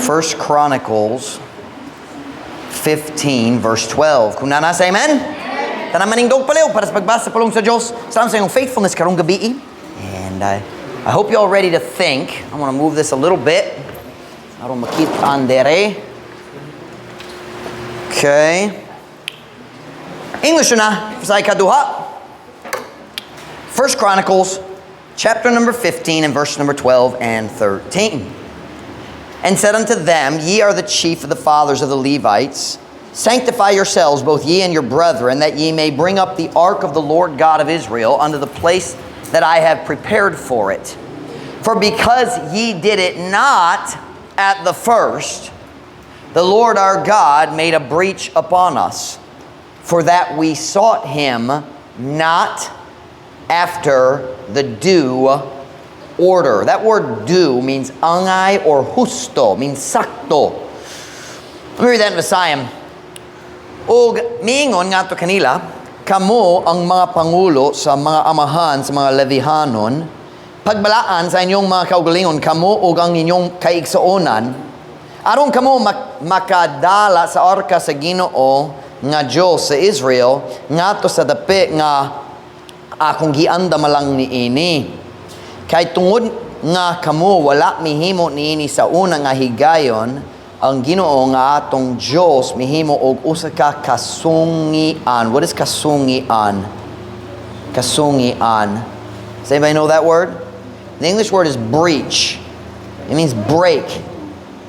First Chronicles 15 verse 12. Kung naa na, say amen. Tanan manindog palihog para sa pagbasa sa pulong sa Diyos. Salamat sa inyong faithfulness karong gabii. And I hope you're all ready to think. I'm going to move this a little bit. Aron makita dere. Okay. English na sa ikaduha. First Chronicles chapter number 15 and verse number 12 and 13. And said unto them, "Ye are the chief of the fathers of the Levites. Sanctify yourselves, both ye and your brethren, that ye may bring up the ark of the Lord God of Israel unto the place that I have prepared for it. For because ye did it not at the first, the Lord our God made a breach upon us, for that we sought him not after the due order." That word "due" means angay or husto, means sakto. Let me read that in Visayan. Ug miingon ngadto kanila, "Kamo ang mga pangulo sa mga amahan sa mga Levihanon, pagbalaan sa inyong mga kaugalingon kamo ug ang inyong kaigsuonan, aron kamo makadala sa arka sa Ginoo nga Dios sa Israel ngadto sa dapit nga akong giandamalang niini. Kay tungod nga kamo wala mihimo niini sa una nga higayon, ang Ginoo nga atong Dios mihimo og usa ka kasungian." What is kasungian? Kasungian. Does anybody know that word? The English word is "breach." It means break.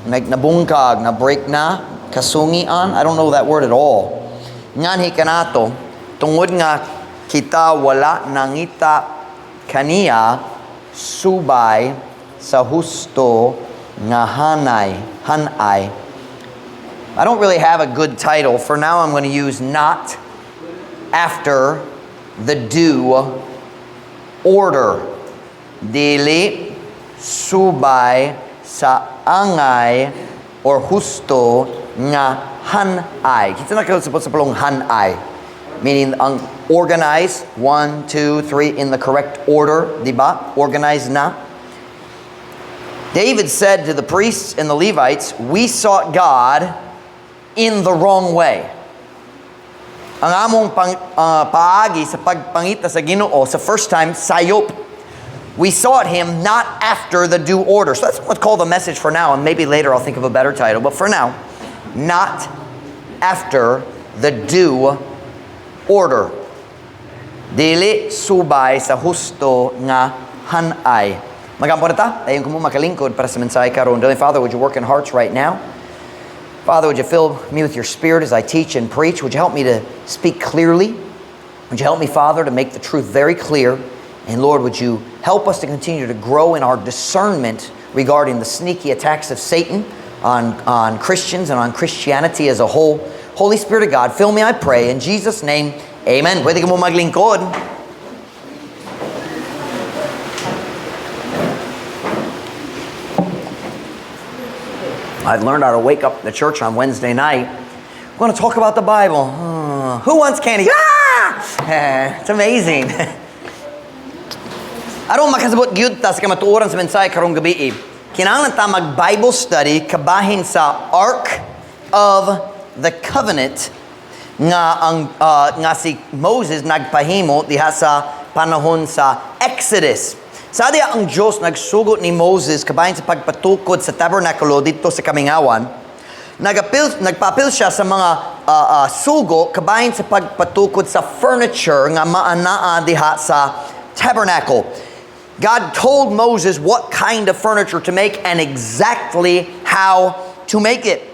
Like nabungkag, na break na, kasungian. I don't know that word at all. "Nganhi kanato, tungod nga kita wala nangita kaniya subay sa husto nga hanay." I don't really have a good title. For now, I'm going to use "Not After the Due Order." Dili subay sa angay or husto nga hanay. Kinsa nakasabot sa pulong hanay? Meaning ang organize, one, two, three, in the correct order, di ba? Organized na. David said to the priests and the Levites, "We sought God in the wrong way." Ang among paagi sa pagpangita sa Ginoo sa first time, sayop. We sought him not after the due order. So that's what's called the message for now, and maybe later I'll think of a better title. But for now, "Not After the Due Order." Dili subay sa husto nga hanay. Magampo na ta, dayon kamo makalingkod para sa mensahe karon. Dear Father, would you work in hearts right now? Father, would you fill me with your Spirit as I teach and preach? Would you help me to speak clearly? Would you help me, Father, to make the truth very clear? And Lord, would you help us to continue to grow in our discernment regarding the sneaky attacks of Satan on Christians and on Christianity as a whole. Holy Spirit of God, fill me, I pray. In Jesus' name, amen. Pwede kamo maglingkod. I've learned how to wake up the church on Wednesday night. We're going to talk about the Bible. Who wants candy? Ah! It's amazing. Aron makasabot gyud ta sa kamatuoran sa mensahe karong gabii, kinahanglan ta mag Bible study kabahin sa Ark of the Covenant nga si Moses nagpahimo diha sa panahon sa Exodus. Sa diha ang Diyos nagsugot ni Moses kabahin sa pagpatukod sa tabernakulo didto sa kamingawan. Nagpapil siya sa mga sugo kabahin sa pagpatukod sa furniture nga maanaa diha sa tabernacle. God told Moses what kind of furniture to make and exactly how to make it.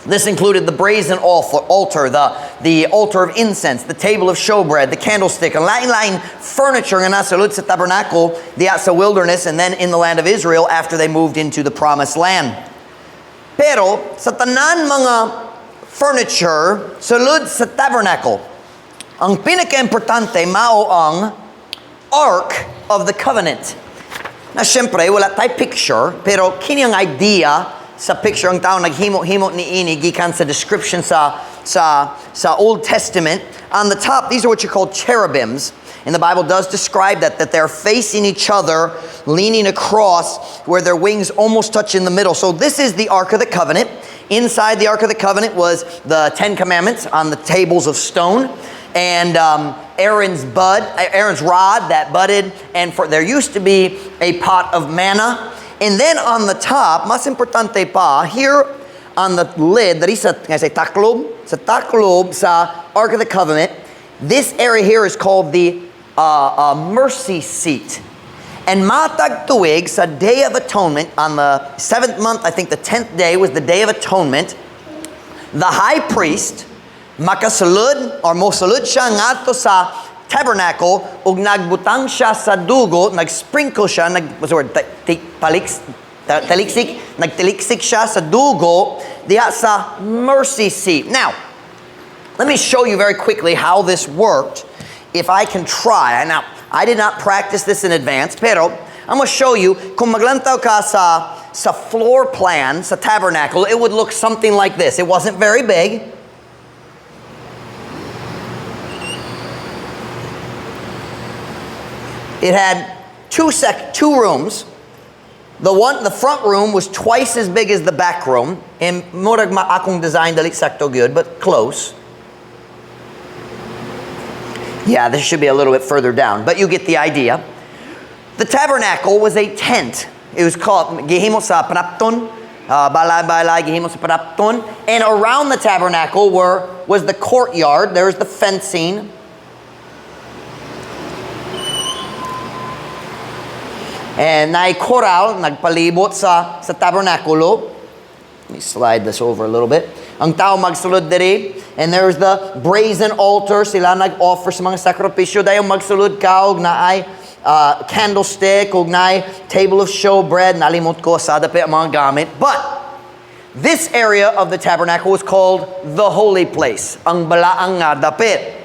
This included the brazen altar, the altar of incense, the table of showbread, the candlestick, and lain-lain furniture nga nasulod sa tabernacle diha sa wilderness and then in the land of Israel after they moved into the promised land. Pero sa tanan mga furniture sulod sa tabernacle, ang pinaka-importante mao ang Ark of the Covenant. Na syempre, wala tay picture, pero kini ang idea sa picture. Ang tao naghimo-himo ni ini gikan sa description sa sa Old Testament. On the top, these are what you call cherubims. And the Bible does describe that they're facing each other, leaning across, where their wings almost touch in the middle. So this is the Ark of the Covenant. Inside the Ark of the Covenant was the Ten Commandments on the tables of stone, and Aaron's rod that budded, and there used to be a pot of manna. And then on the top, mas importante pa, here on the lid, diri sa taklob sa Ark of the Covenant, this area here is called the mercy seat. And matag tuig sa Day of Atonement, on the 7th month, I think the 10th day was the Day of Atonement, the high priest, makasulod or mosulod siya ngadto sa tabernacle ug nagbutang siya sa dugo, nag-sprinkle siya, what's the word, taliksik, nagtaliksik siya sa dugo diha sa mercy seat. Now, let me show you very quickly how this worked, if I can try. Now, I did not practice this in advance, pero I'm going to show you, kung maglantaw ka sa floor plan, sa tabernacle, it would look something like this. It wasn't very big. It had two rooms. The front room was twice as big as the back room. And murag akong design dali sakto good, but close. Yeah, this should be a little bit further down, but you get the idea. The tabernacle was a tent. It was called gihimo sa panapton, balay-balay gihimo sa panapton. And around the tabernacle was the courtyard. There was the fencing. And naay corral, nagpalibot sa tabernaculo. Let me slide this over a little bit. Ang tao magsulod diri, and there's the brazen altar. Sila nag-offer sa mga sakripisyo. Dayon magsulod ka og naay candlestick, og naay table of showbread. Nalimot ko sa dapit ang mga gamit. But this area of the tabernacle was called the holy place. Ang balaang nga dapit.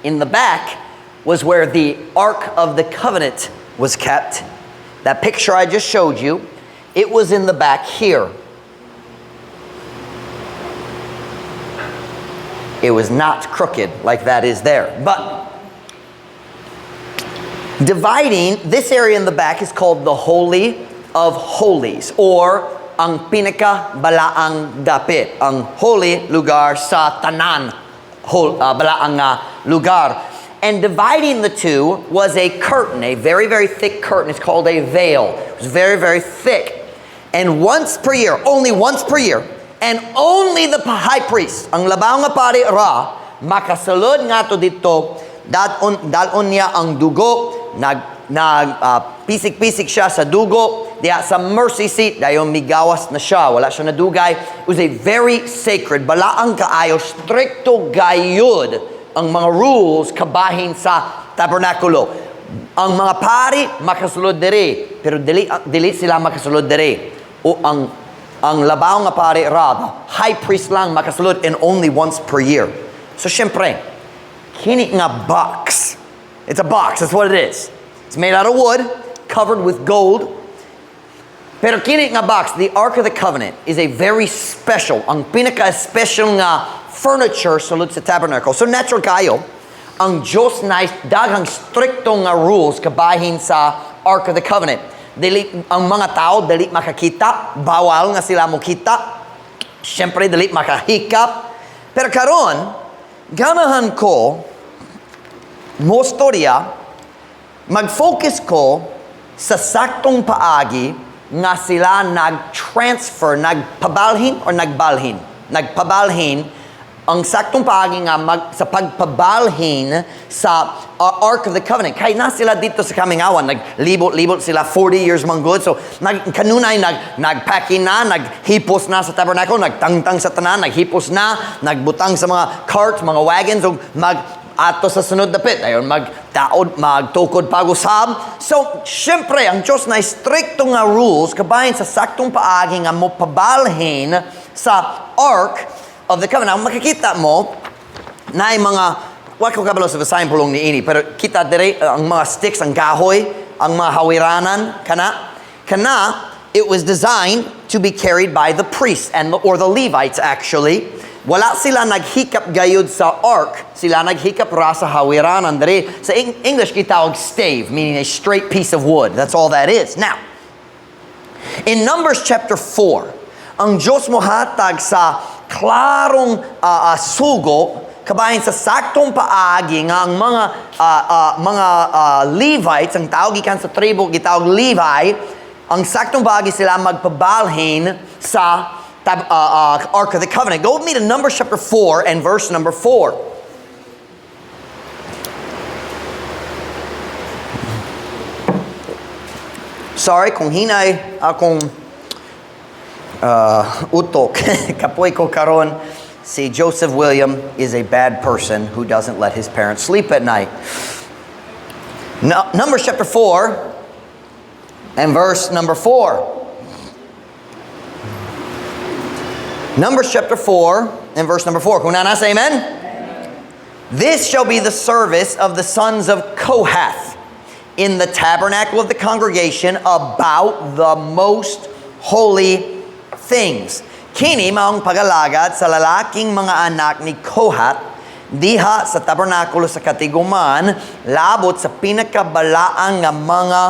In the back was where the Ark of the Covenant was kept. That picture I just showed you, it was in the back here. It was not crooked like that is there. But dividing this area in the back is called the Holy of Holies, or ang pinaka balaang dapit, ang holy lugar sa tanan, balaang lugar. And dividing the two was a curtain, a very, very thick curtain. It's called a veil. It was very, very thick. And once per year, only once per year, and only the high priest, ang labaw nga pari ra, makasulod ngadto dito, dalon niya ang dugo, nag pisik-pisik siya sa dugo, diha sa mercy seat, dayon migawas na siya, wala siya nadugay. It was a very sacred, balaang kaayo, stricto gayud ang mga rules kabahin sa tabernakulo. Ang mga pari makasulod diri, pero dili sila makasulod diri. O ang labaw nga pari ra, the high priest lang makasulod, and only once per year. So syempre, kini nga box. It's a box, that's what it is. It's made out of wood, covered with gold. Pero kini nga box, the Ark of the Covenant, is a very special, ang pinaka-special nga furniture sulod sa tabernacle. So natural kayo, ang Diyos na daghang stricto nga rules kabahin sa Ark of the Covenant. Dili, ang mga tao dili makakita, bawal nga sila mokita. Siyempre dili makahikap. Pero karon, ganahan ko mo storya, mag-focus ko sa saktong paagi nga sila nag-transfer, nagpabalhin or nagbalhin. Nagpabalhin ang saktong paagi nga sa pagpabalhin sa Ark of the Covenant. Kay na sila dito sa Kamingawan, naglibot-libot sila 40 years man good. So, kanunay, nagpacking na, naghipos na sa tabernacle, nagtangtang sa tanan, naghipos na, nagbutang sa mga carts, mga wagons, ug mag ato sa sunod dapit. Ayon, magtaod, magtukod pag-usab. So, syempre, ang Diyos na stricto nga rules, kabahin sa saktong paagi nga mopabalhin sa Ark of the Covenant. Now, makikita mo na yung mga, wa ko kabalo sa Visayan pulong ni ini, pero kita dire ang mga sticks, ang kahoy, ang mga hawiranan, kana, it was designed to be carried by the priests or the Levites actually. Wala sila naghikap gayud sa ark, sila naghikap ra sa hawiranan diri. Sa English gitawag stave, meaning a straight piece of wood. That's all that is. Now, in Numbers chapter 4, ang Diyos mohatag sa klarong sugo kabahin sa saktong paagi nga ang mga Levites, ang tawag gikan sa tribo gitawag Levi, ang saktong paagi sila magpabalhin sa Ark of the Covenant. Go with me to Numbers chapter 4 and verse number 4. Sorry kung hinay akong utok. Kapoy ko karon. Si Joseph William is a bad person who doesn't let his parents sleep at night. No, Numbers chapter 4 and verse number 4. Numbers chapter 4 and verse number 4. Kung naa na, say amen. This shall be the service of the sons of Kohath in the tabernacle of the congregation about the most holy things. Kini maong pagalagad sa lalaking mga anak ni Kohat diha sa tabernakulo sa katiguman labot sa pinakabalaang nga mga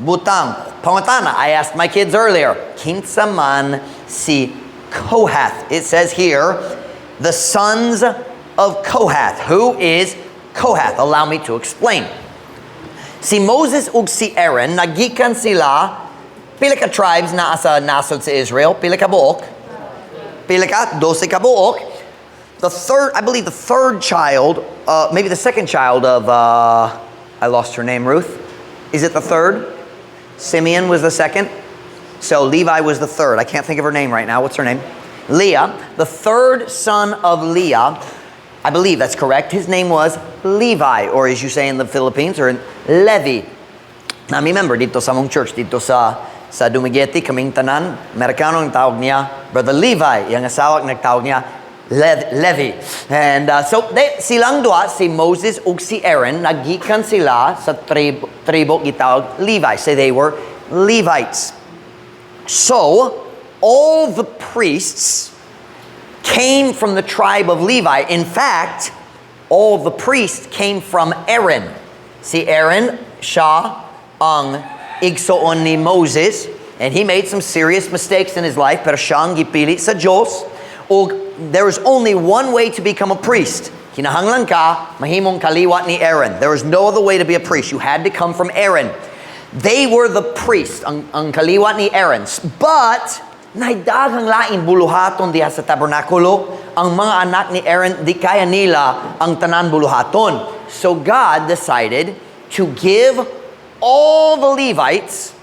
butang. Pangutana, I asked my kids earlier, kinsa man si Kohath? It says here, the sons of Kohath. Who is Kohath? Allow me to explain. Si Moses ug si Aaron, nagikan sila, pila ka tribes naa sa nasod sa Israel? Pila ka buok? Pila ka? 12 ka buok. The third, I believe the third child, maybe the second child of, I lost her name, Ruth. Is it the third? Simeon was the second. So Levi was the third. I can't think of her name right now. What's her name? Leah. The third son of Leah, I believe that's correct. His name was Levi, or as you say in the Philippines, or in Levi. Now, remember, didto sa among church, didto sa Dumaguete, kaming tanan, Amerikano ang tawag niya, Brother Levi. Iyang asawa ang nagtawag niya, Levi. And so, silang dua, si Moses ug si Aaron, nagikan sila sa tribo gitawag Levi. So they were Levites. So, all the priests came from the tribe of Levi. In fact, all the priests came from Aaron. Si Aaron, siya ang igsoon ni Moses, and he made some serious mistakes in his life, pero siya ang gipili sa Diyos. Ug there is only one way to become a priest. Kinahanglan ka, mahimong kaliwat ni Aaron. There is no other way to be a priest. You had to come from Aaron. They were the priests, ang kaliwat ni Aaron. But, naay daghang lain buluhaton diha sa tabernakulo. Ang mga anak ni Aaron, di kaya nila ang tanan buluhaton. So God decided to give all the Levites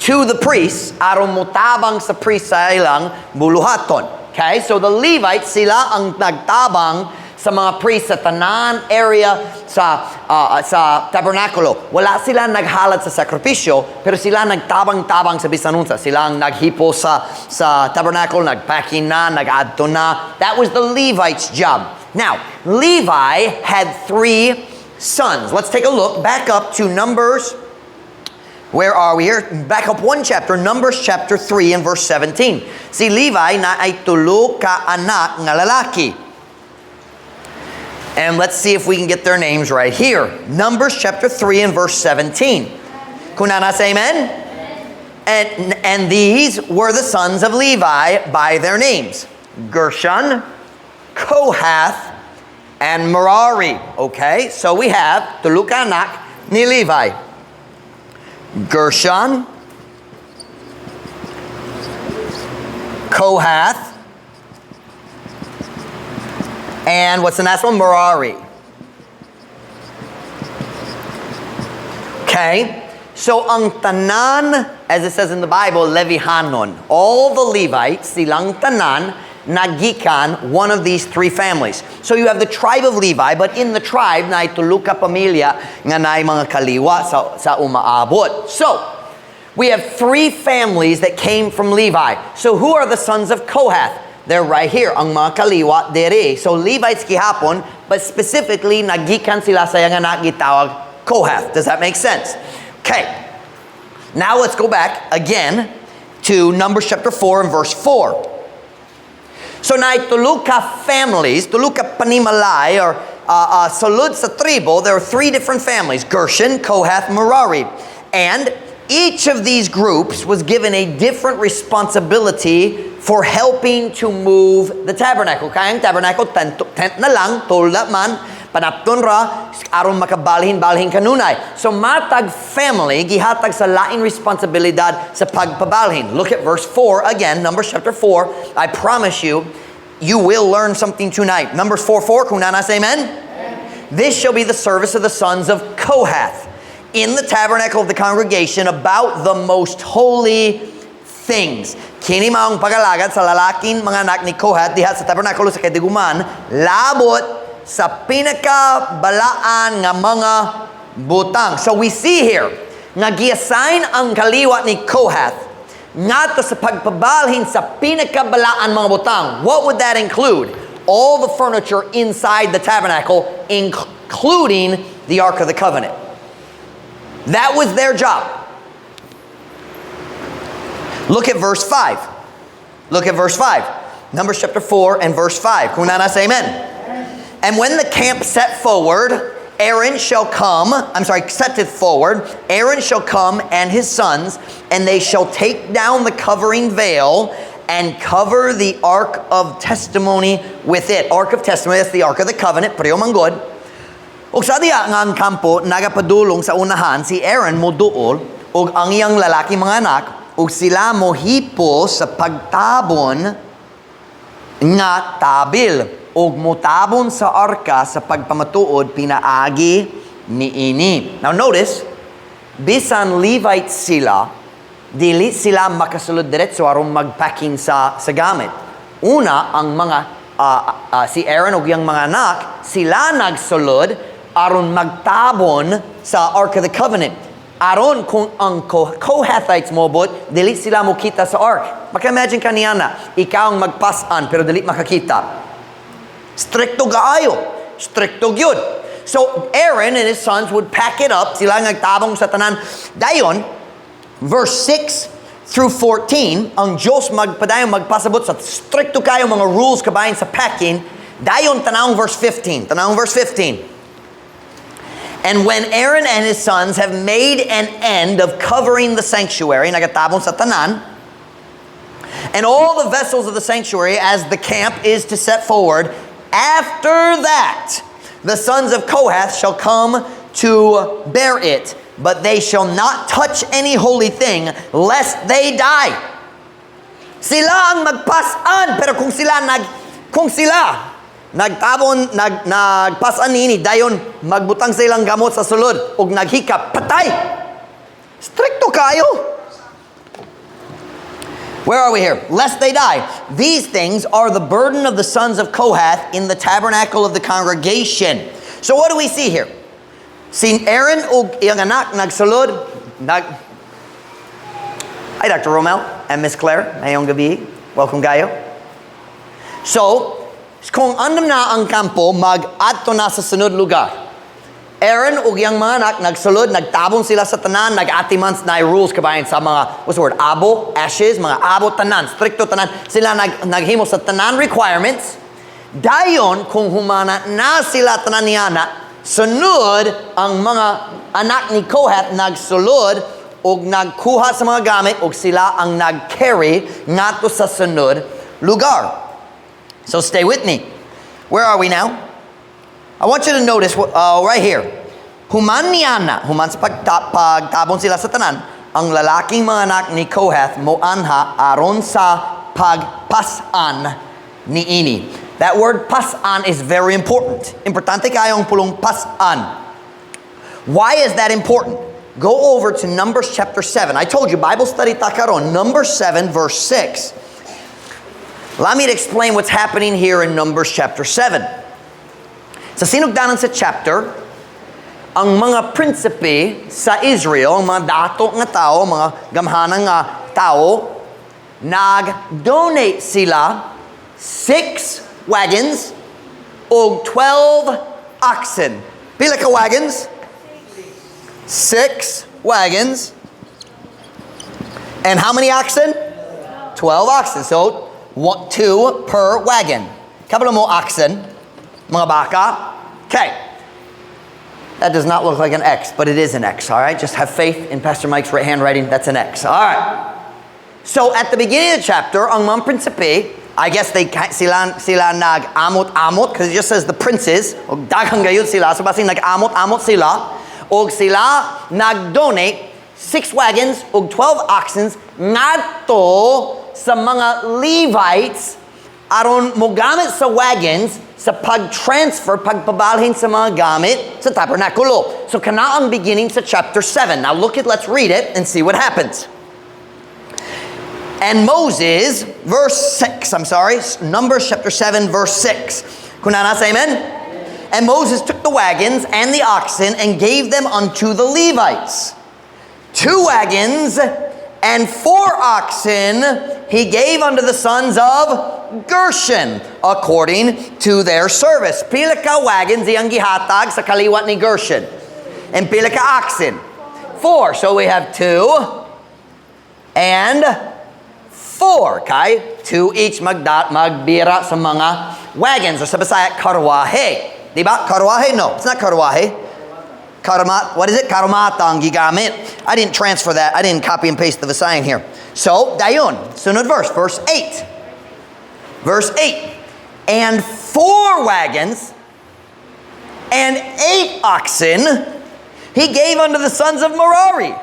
to the priests aron motabang sa priests sa ilang buluhaton. Okay? So the Levites, sila ang nagtabang sa mga priests sa tanan area sa tabernakulo. Wala sila naghalad sa sakripisyo, pero sila nagtabang-tabang sa bisan unsa. Sila ang naghipo sa tabernacle, nagpacking na, nag-adto na. That was the Levites' job. Now, Levi had three sons. Let's take a look back up to Numbers. Where are we here? Back up one chapter, Numbers chapter 3 and verse 17. Si Levi naay tulo ka anak nga lalaki. And let's see if we can get their names right here. Numbers chapter 3 and verse 17. Kung naa na, say amen? And these were the sons of Levi by their names: Gershon, Kohath, and Merari. Okay, so we have tulo ka anak ni Levi: Gershon, Kohath, and what's the next one? Merari. Okay, so ang tanan, as it says in the Bible, Levihanon, all the Levites, silang tanan, nagikan one of these three families. So you have the tribe of Levi, but in the tribe, naay tulo ka pamilya nga naay mga kaliwa sa umaabot. So, we have three families that came from Levi. So who are the sons of Kohath? They're right here, ang mga kaliwa dere. So Levites gihapon, but specifically, nagikan sila sa iyang anak gitawag Kohath. Does that make sense? Okay. Now let's go back again to Numbers chapter 4 and verse 4. So naay tulo ka families, tulo ka panimalay or sulod sa tribo, there are three different families: Gershon, Kohath, Merari. And each of these groups was given a different responsibility for helping to move the tabernacle. Kay ang tabernacle, tent, tent na lang, tolda man, panapton ra, aron makabalhin-balhin kanunay. So matag family, gihatag sa lain responsibilidad sa pagpabalhin. Look at verse 4 again, Numbers chapter 4. I promise you, you will learn something tonight. Numbers 4:4, kung naa na, say amen. "This shall be the service of the sons of Kohath in the tabernacle of the congregation about the most holy things." Kini maong pagalagad sa lalaking mga anak ni Kohath diha sa tabernakulo sa kadiguman labot sa pinakabalaan nga mga butang. So we see here nga gi-assign ang kaliwat ni Kohath ngadto sa pagpabalhin sa pinakabalaan mga butang. What would that include? All the furniture inside the tabernacle, including the Ark of the Covenant. That was their job. Look at verse 5. Look at verse 5. Numbers chapter 4 and verse 5. Kung naa na, say amen. "And when the camp set forward, Aaron shall come, I'm sorry, setteth forward, Aaron shall come and his sons, and they shall take down the covering veil and cover the ark of testimony with it." Ark of testimony, that's the Ark of the Covenant, pareho man gud. "Ug sa diha nga ang kampo nagapadulong sa unahan, si Aaron moduol ug ang iyang lalaki mga anak, ug sila mohipos sa pagtabon nga tabil ug motabon sa arka sa pagpamatuod pinaagi niini." Now notice, bisan Levite sila, dili sila makasulod diretso aron magpacking sa gamit. Una, ang mga si Aaron ug iyang mga anak, sila nagsulod aron magtabon sa Ark of the Covenant. Aron kung ang Kohathites moabot, dili sila mokita sa Ark. Maka-imagine ka niya na, ikaw ang magpasan pero dili makakita. Stricto kaayo. Stricto gyud. So Aaron and his sons would pack it up. Sila nagtabong sa tanan. Dayon, verse 6 through 14, ang Diyos magpadayon magpasabot sa stricto kayo mga rules kabahin sa packing. Dayon tanawong verse 15. Tanawong verse 15. "And when Aaron and his sons have made an end of covering the sanctuary," nagatabon sa tanan, "and all the vessels of the sanctuary as the camp is to set forward, after that the sons of Kohath shall come to bear it, but they shall not touch any holy thing, lest they die." Sila ang magpasan, pero kung sila nagtabon, nagpasan nini, dayon magbutang sa ilang gamot sa sulod ug naghikap, patay. Stricto kayo. Where are we here? "Lest they die. These things are the burden of the sons of Kohath in the tabernacle of the congregation." So what do we see here? Si Aaron ug iyang anak nagsulod nag. Hi, Dr. Romel and Miss Claire. Maayong gabii. Welcome kayo. So, kung andam na ang kampo, mag-adto na sa sunod lugar. Aaron ug iyang mga anak nagsulod, nagtabon sila sa tanan, nag-atiman na rules kabahin sa mga, what's the word, abo, ashes, mga abo tanan, stricto tanan. Sila naghimo sa tanan requirements. Dayon, kung humana na sila tanan niya na, sunod ang mga anak ni Kohath nagsulod ug nagkuha sa mga gamit ug sila ang nag-carry ngadto sa sunod lugar. So stay with me. Where are we now? I want you to notice right here. Human niya na, human sa pagtabon sila sa tanan, ang lalaking mga anak ni Kohath moanha aron sa pagpasan niini. That word "pasan" is very important. Importante kayong pulong "pasan." Why is that important? Go over to Numbers chapter 7. I told you, Bible study ta karon. Numbers 7, verse 6. Allow me to explain what's happening here in Numbers chapter 7. Sa sinugdanan sa chapter, ang mga prinsipe sa Israel, ang mga dato nga tao, mga gamhanan nga tao, nag-donate sila six wagons o 12 oxen. Pila ka wagons? Six wagons. And how many oxen? 12 oxen. So, One, two per wagon. Kabalo mo oxen, mga baka. Okay. That does not look like an X, but it is an X, all right? Just have faith in Pastor Mike's right handwriting. That's an X. All right. So at the beginning of the chapter, ang mga prinsipe, I guess they sila nag-amot-amot because it just says the princes. Og daghang gayud sila. So basin nag-amot-amot sila. Og sila nag-donate six wagons og 12 oxen ngadto sa mga Levites aron mogamit sa wagons sa pag-transfer, pagpabalhin sa mga gamit sa tabernakulo. So kana ang beginning sa chapter 7. Now let's read it and see what happens. And Moses, verse 6, I'm sorry, Numbers chapter 7, verse 6. Kunana, say amen? And Moses took the wagons and the oxen and gave them unto the Levites. Two wagons and four oxen he gave unto the sons of Gershon according to their service. Pila ka wagons iyang gihatag sa kaliwat ni Gershon? And pila ka oxen? Four. So we have two and four. Okay? Two each magbira sa mga wagons or sa Bisaya, karwahe. Di ba? Karwahe? No, it's not karwahe. Karama, what is it? Karumata ang gigamit. I didn't transfer that. I didn't copy and paste the Visayan here. So, dayon. Sunod verse, verse 8. Verse 8. And four wagons and eight oxen he gave unto the sons of Merari,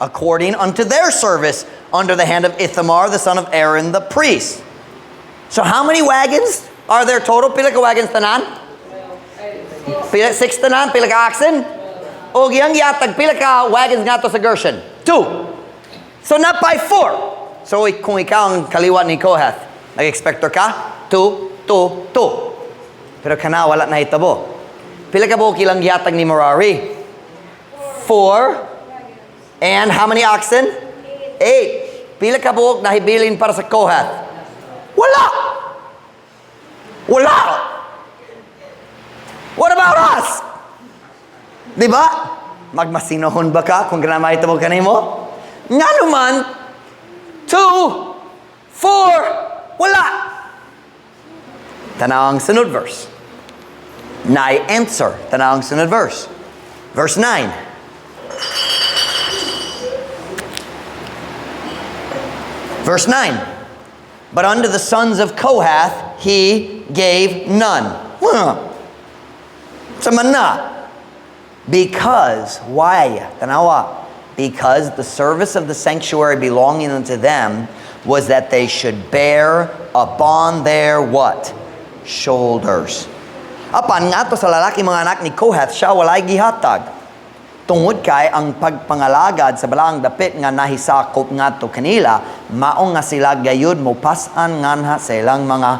according unto their service, under the hand of Ithamar, the son of Aaron the priest. So how many wagons are there total? Pila ka wagons tanan? Pila, six tanan? Pila ka oxen? O iyang gihatag, pila ka wagons ngadto sa Gershon? Two. So naa pay four. So kung ikaw ang kaliwat ni Kohath, nag-expector ka? Two, two, two. Pero kana wala nahitabo. Pila ka buok ilang gihatag ni Merari? Four. And how many oxen? Eight. Pila ka buok nahibilin para sa Kohath? Wala! Wala! What about us? Di ba? Magmasinohon ba ka kung kana mahitabo kanimo? Nga naman, two, four, wala. Tanaw ang sunod verse. Naay answer. Tanaw ang sunod verse. Verse 9. Verse 9. But unto the sons of Kohath he gave none. Huh. Sa man na. Because, why? Tanawa. Because the service of the sanctuary belonging unto them was that they should bear upon their what? Shoulders. Apan ngadto sa lalaki mga anak ni Kohath, siya walay gihatag. Tungod kay ang pagpangalagad sa balaang dapit nga nahisakop ngadto kanila, mao nga sila gayud mopas-an nganha sa ilang mga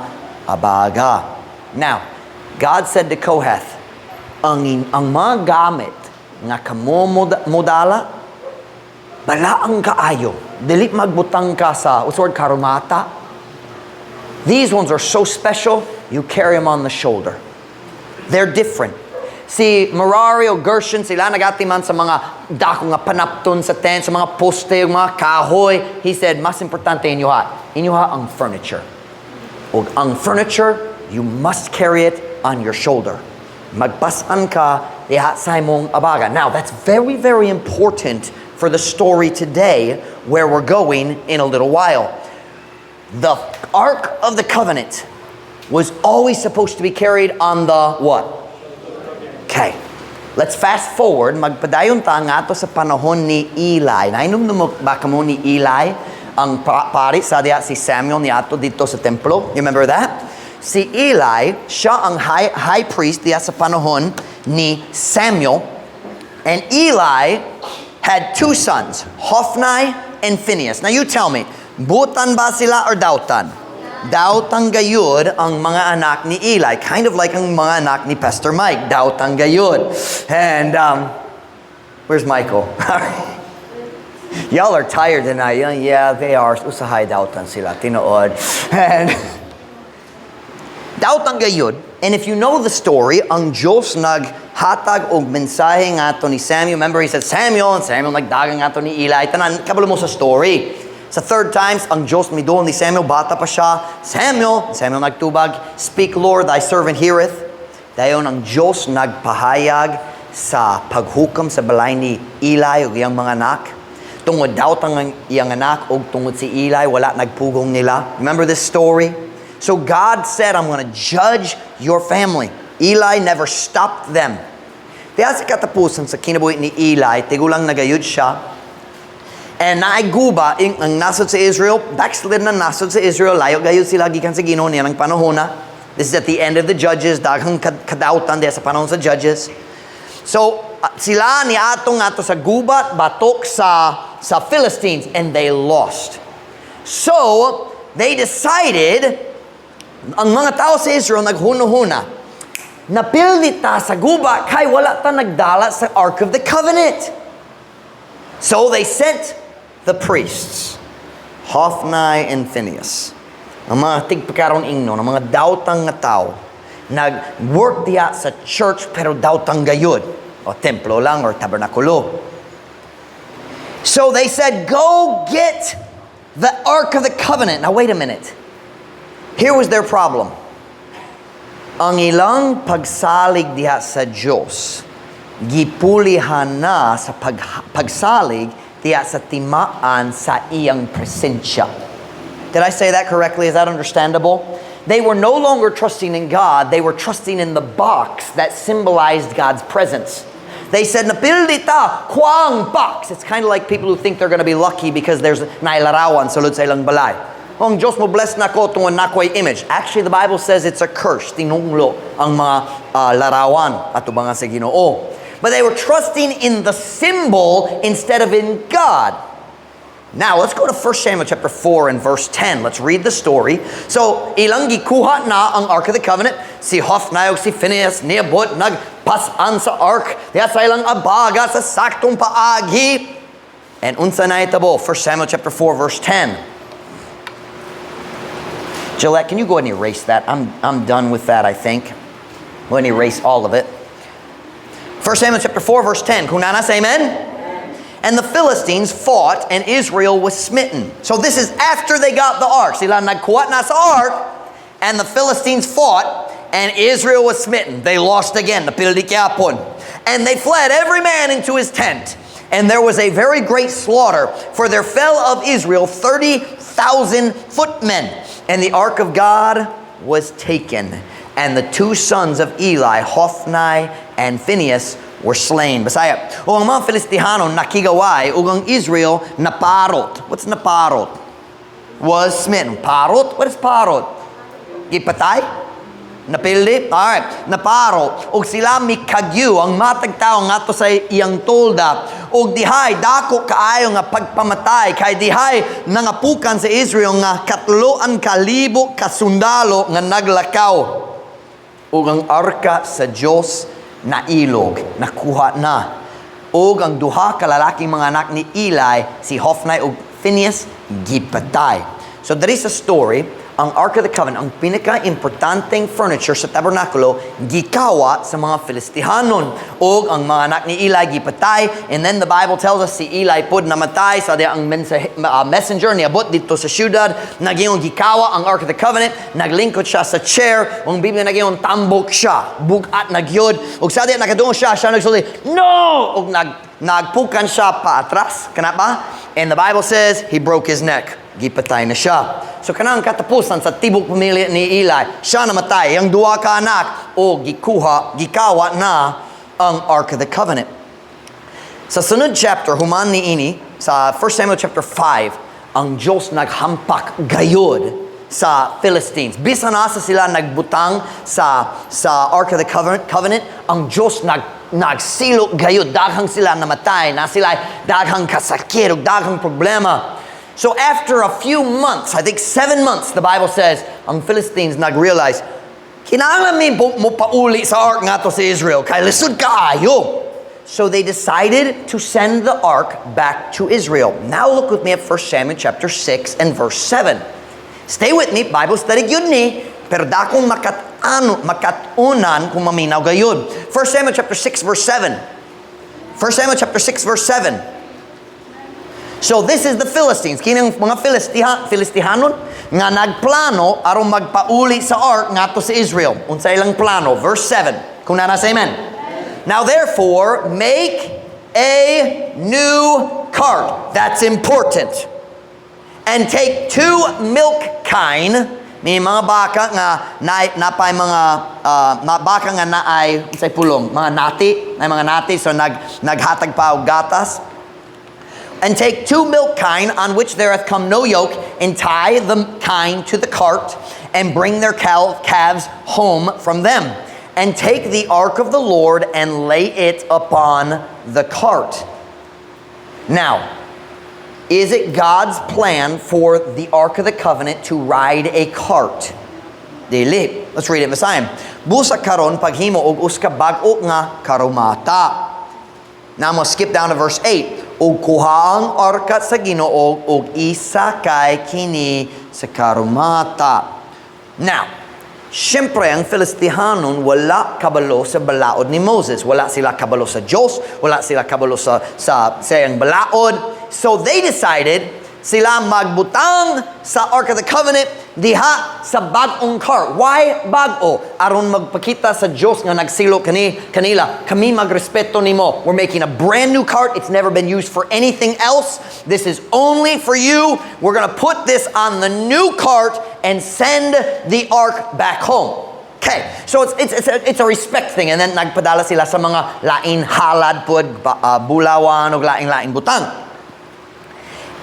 abaga. Now, God said to Kohath, ang mga gamit nga kamo modala, balaang kaayo. Dili magbutang ka sa, what's the word, karumata? These ones are so special, you carry them on the shoulder. They're different. Si Merari o Gershon, sila nagatiman sa mga dako nga panapton sa tent, sa mga poste, mga kahoy. He said, mas importante inyoha. Inyoha ang furniture. O ang furniture, you must carry it on your shoulder. Magpasan ka diha sa imong abaga. Now, that's very, very important for the story today where we're going in a little while. The Ark of the Covenant was always supposed to be carried on the what? Okay. Let's fast forward. Magpadayon ta ngadto sa panahon ni Eli. Nahinumdum ba kamo ni Eli? Ang pari sa diha si Samuel niadto didto sa templo. You remember that? Si Eli, siya ang high priest diha sa panahon ni Samuel. And Eli had two sons, Hophni and Phinehas. Now you tell me, butan ba sila or dautan? Dautang gayud ang mga anak ni Eli. Kind of like ang mga anak ni Pastor Mike. Dautang gayud. And where's Michael? Y'all are tired tonight. Yeah, they are. Usahay dautan sila. Tinuod. And dautang gayud. And if you know the story, ang Diyos naghatag og mensahe ngadto ni Samuel. Remember, he said, "Samuel," and Samuel nagdagan ngadto ni Eli. Tanan, kabalo mo sa story. Sa third times, ang Diyos midul ni Samuel, bata pa siya. "Samuel," Samuel nagtubag, "Speak, Lord, thy servant heareth." Dayon ang Diyos nagpahayag sa paghukom sa balay ni Eli ug iyang mga anak. Tungod daw ang iyang anak ug tungod si Eli wala nagpugong nila. Remember this story? So God said, "I'm going to judge your family." Eli never stopped them. Kaya sa katapusan sa kinabuhi ni Eli, tigulang na gayud siya, and naay guba ang nasod sa Israel, backslid na nasod sa Israel, layo gayud sila gikan sa Ginoo niya ng panahon na. This is at the end of the Judges, daghang kadautan diya sa panahon sa Judges. So, sila ni atong ato sa gubat, batok sa Philistines, and they lost. So, they decided, ang mga tao sa Israel naghuna-huna, napildi ta sa guba kay wala ta nagdala sa Ark of the Covenant. So they sent the priests, Hophni and Phinehas. Ang mga tigpakaron ingnon, ang mga dautang nga tao, nag-work diya sa church pero dautang gayud. O templo lang or tabernakulo. So they said, "Go get the Ark of the Covenant." Now wait a minute. Here was their problem. Ang ilang pagsalig diha sa Diyos, gipulihan na sa pagsalig diha sa timaan sa iyang presensya. Did I say that correctly? Is that understandable? They were no longer trusting in God, they were trusting in the box that symbolized God's presence. They said, "Napildi ta, kuhaa ang box." It's kind of like people who think they're going to be lucky because there's naay larawan sulod sa ilang balay. "Ang Diyos mo bless nako tungod nako'y image." Actually, the Bible says it's a curse. Tinunglo ang mga larawan atubangan sa Ginoo. But they were trusting in the symbol instead of in God. Now, let's go to 1 Samuel chapter 4 and verse 10. Let's read the story. So, ilang gikuha na ang Ark of the Covenant. Si Hophni ug si Phineas niabot, nagpasan sa Ark. Diya sa ilang abaga sa saktong paagi. And unsa na itabo? 1 Samuel chapter 4 verse 10. Gillette, can you go ahead and erase that? I'm done with that, I think. Go ahead and erase all of it. 1 Samuel chapter 4, verse 10. Kung naa na, say amen. And the Philistines fought, and Israel was smitten. So this is after they got the ark. Sila nagkuha na sa ark, and the Philistines fought, and Israel was smitten. They lost again. Napildi gyapon. And they fled every man into his tent. And there was a very great slaughter, for there fell of Israel 30,000 footmen. And the ark of God was taken. And the two sons of Eli, Hophni and Phinehas, were slain. Bisaya. O ang mga Filistihano nakigaway, ug ang Israel naparot. What's naparot? Was smitten. Parot? What is parot? Gipatay? Napildi? Alright. Naparo. Og sila mikagyu ang matag tao ngadto sa iyang tolda. Og dihay dako kaayo nga pagpamatay kay dihay nangapukan sa Israel nga 3,000 ka sundalo nga naglakaw. Ug ang arka sa Dios nailog, nakuha na. Ug ang duha ka lalaking mga anak ni Eli, si Hophni ug Phineas, gipatay. So there is a story. Ang Ark of the Covenant, ang pinaka-importanteng furniture sa tabernakulo, gikawa sa mga Filistihanon. Og ang mga anak ni Eli gipatay. And then the Bible tells us si Eli pod namatay sa diya ang messenger niabot dito sa syudad. Nagyong gikawa ang Ark of the Covenant. Naglingkod siya sa chair. Ang Biblia nagyong tambok siya. Bugat nagyod. Og sa diya nakadungog siya, siya nagsulti, "No!" Og nagpukan siya paatras. Kana ba? And the Bible says he broke his neck. Gipatay na siya. So kanang katapusan sa tibok pamilya ni Eli, siya namatay, ang duha ka anak, o gikuha, gikawa na ang Ark of the Covenant. Sa sunod chapter, human ni ini, sa 1 Samuel chapter 5, ang Diyos naghampak gayod sa Philistines. Bisan asa sila nagbutang sa Ark of the Covenant, ang Diyos nagsilok gayod, daghang sila namatay, na sila daghang kasakit, ug daghang problema. So after a few months, I think 7 months, the Bible says, ang Philistines nag-realize, kinahanglan mi mo pauli sa ark ngadto sa Israel, kay lisod kaayo. So they decided to send the ark back to Israel. Now look with me at 1 Samuel chapter 6 and verse 7. Stay with me, Bible study gyud ni, pero dakong makatunan kung maminaw gayud. 1 Samuel chapter 6 verse 7. 1 Samuel chapter 6 verse 7. So this is the Philistines. Kining mga Filistihanon nga nagplano aron magpauli sa ark ngadto sa Israel. Unsa ilang plano? Verse 7. Kung naa na, say amen. Now therefore, make a new cart. That's important. And take two milk kine, may mga baka nga na, napay mga na baka nga naay, unsay pulong, mga nati, na mga nati, so naghatag pa og gatas. And take two milk kine on which there hath come no yoke, and tie the kine to the cart, and bring their calves home from them. And take the ark of the Lord and lay it upon the cart. Now, is it God's plan for the Ark of the Covenant to ride a cart? Dili. Let's read it, Visayan. Busa karon paghimo og usa ka bag-o nga karumata. Now I'm going to skip down to verse 8. "Ug kuha ang arka sa Ginoo ug isakay kini sa karumata." Now, siyempre, ang Filistihanon wala kabalo sa balaod ni Moses. Wala sila kabalo sa Diyos, wala sila kabalo sa iyang balaod. So they decided sila magbutang sa Ark of the Covenant diha sa bag-ong cart. Why bag-o? Aron magpakita sa Diyos nga nagsilo kanila. Kami magrespeto nimo. We're making a brand new cart. It's never been used for anything else. This is only for you. We're gonna put this on the new cart and send the ark back home. Okay, so it's a respect thing. And then nagpadala sila sa mga lain halad pod, bulawan o lain-lain butang.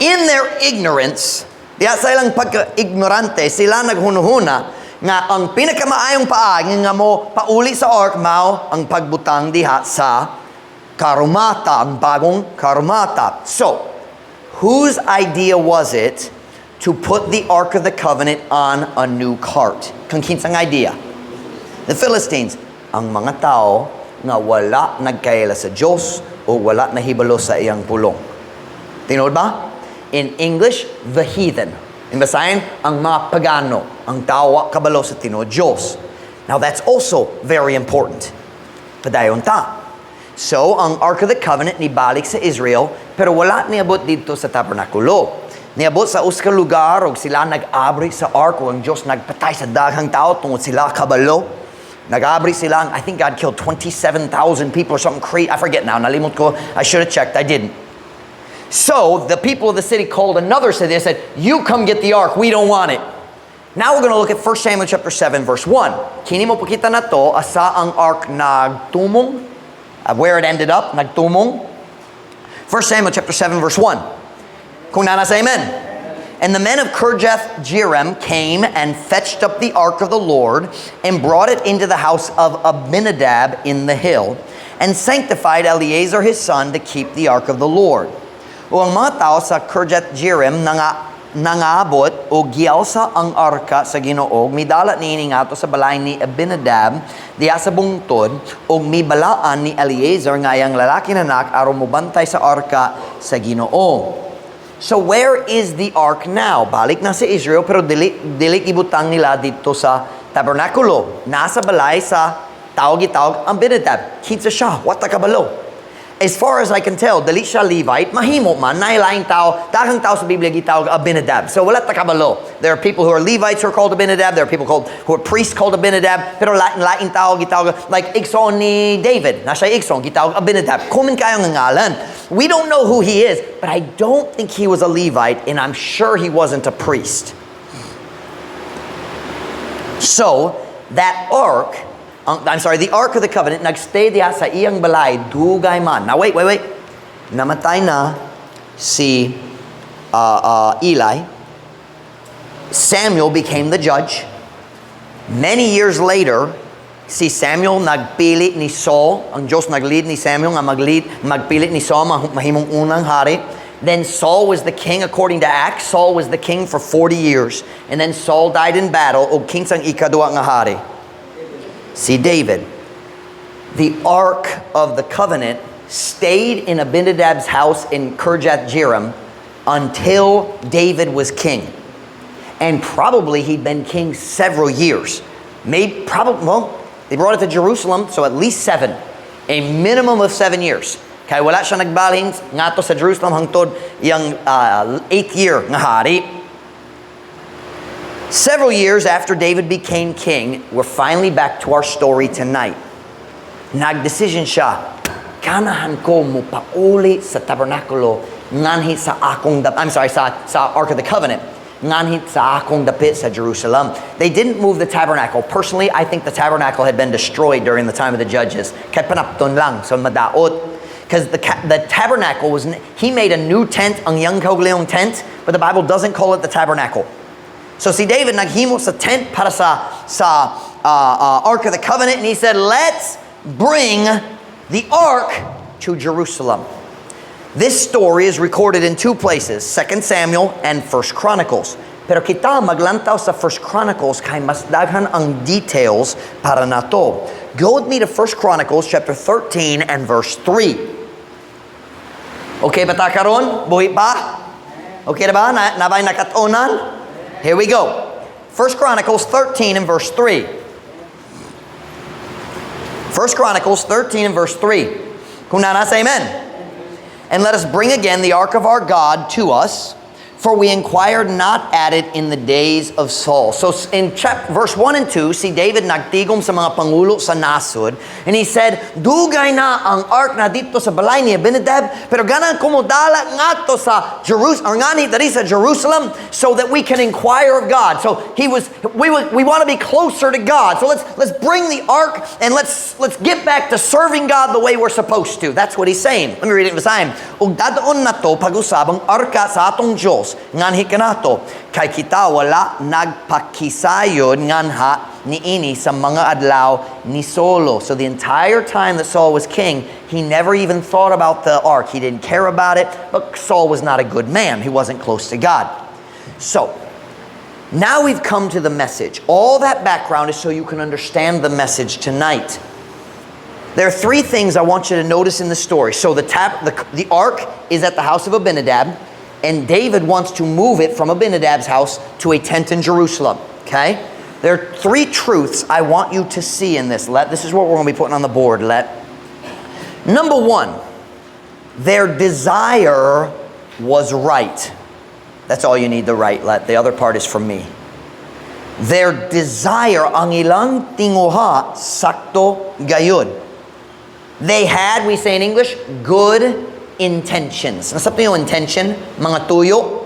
In their ignorance, diya sa ilang pagka-ignorante, sila naghunuhuna nga ang pinakamaayong paagi nga mo pauli sa ark mao ang pagbutang diha sa karumata, ang bagong karumata. So, whose idea was it to put the Ark of the Covenant on a new cart? Kang kinsang idea? The Philistines. Ang mga tao nga wala nagkaila sa Diyos o wala nahibalo sa iyang pulong. Tinuod ba? In English, the heathen. In Visayan, ang mga pagano, ang tao wa kabalo sa tinuod Diyos. Now that's also very important. Padayon ta. So, ang Ark of the Covenant nibalik sa Israel, pero wala niabot didto sa tabernakulo. Niabot sa usa ka lugar ug sila nag-abri sa ark ug ang Diyos nagpatay sa daghang tao tungod sila kabalo. Nag-abri sila, I think God killed 27,000 people or something crazy. I forget now, nalimot ko. I should have checked, I didn't. So, the people of the city called another city. They said, "You come get the ark, we don't want it." Now we're going to look at 1 Samuel chapter 7 verse 1. Kini mo pakita nato asa ang ark nagtumong, where it ended up, nagtumong. 1 Samuel chapter 7 verse 1. Kung naa na, say amen. And the men of Kirjath Jearim came and fetched up the ark of the Lord and brought it into the house of Abinadab in the hill and sanctified Eleazar his son to keep the ark of the Lord. O ang mga tao sa Kirjath Jearim nangabot og gialsa ang arka sa Ginoo, midala niini ngadto sa balay ni Abinadab diha sa bungtod ug mibalaan ni Eleazar nga iyang lalaki na anak aron mobantay sa arka sa Ginoo. So where is the ark now? Balik na sa Israel, pero dili ibutang nila didto sa tabernakulo. Nasa balay sa tao gitawag Abinadab. Kinsa siya? Wa ta kabalo. As far as I can tell, dili siya Levite, mahimo man, naay tao, daghang tao sa Biblia gitawag Abinadab. So wala ta kabalo. There are people who are Levites who are called Abinadab, there are people who are priests called Abinadab, pero lain tao gitawag, like igsoon ni David, naa siya'y igsoon, gitawag Abinadab. Common kayo nga ngalan. We don't know who he is, but I don't think he was a Levite, and I'm sure he wasn't a priest. So, that ark, I'm sorry, the Ark of the Covenant, nagstay diha sa iyang balay, dugay man. Now wait, wait, wait. Namatay na si Eli. Samuel became the judge. Many years later, si Samuel nagpili ni Saul. Ang Diyos nag-lead ni Samuel nga mag-lead, magpili ni Saul mahimong unang hari. Then Saul was the king according to Acts. Saul was the king for 40 years. And then Saul died in battle. Og kinsang ikaduha nga hari? Si David. The Ark of the Covenant stayed in Abinadab's house in Kirjath Jearim until David was king. And probably he'd been king several years. Maybe, probably, well, they brought it to Jerusalem, so at least 7. A minimum of 7 years. Kay wala siya nagbalhin ngadto sa Jerusalem hangtod iyang eighth year nga hari. Several years after David became king, we're finally back to our story tonight. Nagdesisyon siya, ganahan ko mo pauli sa tabernakulo nganhi sa akong, I'm sorry, sa Ark of the Covenant, nganhi sa akong dapit sa Jerusalem. They didn't move the tabernacle. Personally, I think the tabernacle had been destroyed during the time of the judges. Kay panapton lang, so madaot. Because the tabernacle was, he made a new tent, ang iyang kaugalingong tent, but the Bible doesn't call it the tabernacle. So si David naghimo sa tent para sa Ark of the Covenant, and he said, "Let's bring the Ark to Jerusalem." This story is recorded in two places, 2 Samuel and 1 Chronicles. Pero kita maglantaw sa 1 Chronicles kay mas daghan ang details para nato. Go with me to 1 Chronicles chapter 13 and verse 3. Okay ba ta karon? Buhi pa? Okay na ba? Na nabay nakatunan? Here we go. 1 Chronicles 13 and verse 3. 1 Chronicles 13 and verse 3. Kung naa na, say amen. "And let us bring again the ark of our God to us, for we inquired not at it in the days of Saul." So in verse 1 and 2, si David nagtigom sa mga pangulo sa nasod, and he said, "Dugay na ang ark na didto sa balay ni Abinadab, pero ganahan ko modala ngadto sa Jerusalem, or nganhi diri sa Jerusalem, so that we can inquire of God." So he was, we want to be closer to God. So let's bring the ark and let's get back to serving God the way we're supposed to. That's what he's saying. Let me read it in Visayan. "Ug dad-on nato pag-usab ang arka sa atong Diyos nganhi kanato kay kita wala nagpakisayod nganha niini sa mga adlaw ni Saulo." So the entire time that Saul was king, he never even thought about the ark. He didn't care about it, but Saul was not a good man. He wasn't close to God. So, now we've come to the message. All that background is so you can understand the message tonight. There are three things I want you to notice in the story. So the ark is at the house of Abinadab, and David wants to move it from Abinadab's house to a tent in Jerusalem. Okay? There are three truths I want you to see in this. Let this is what we're going to be putting on the board. Let Number one, their desire was right. That's all you need to write. Let the other part is from me. Their desire, ang ilang tinguha, sakto gayud. They had, we say in English, good intentions. Nasabtan yung intention? Mga tuyo.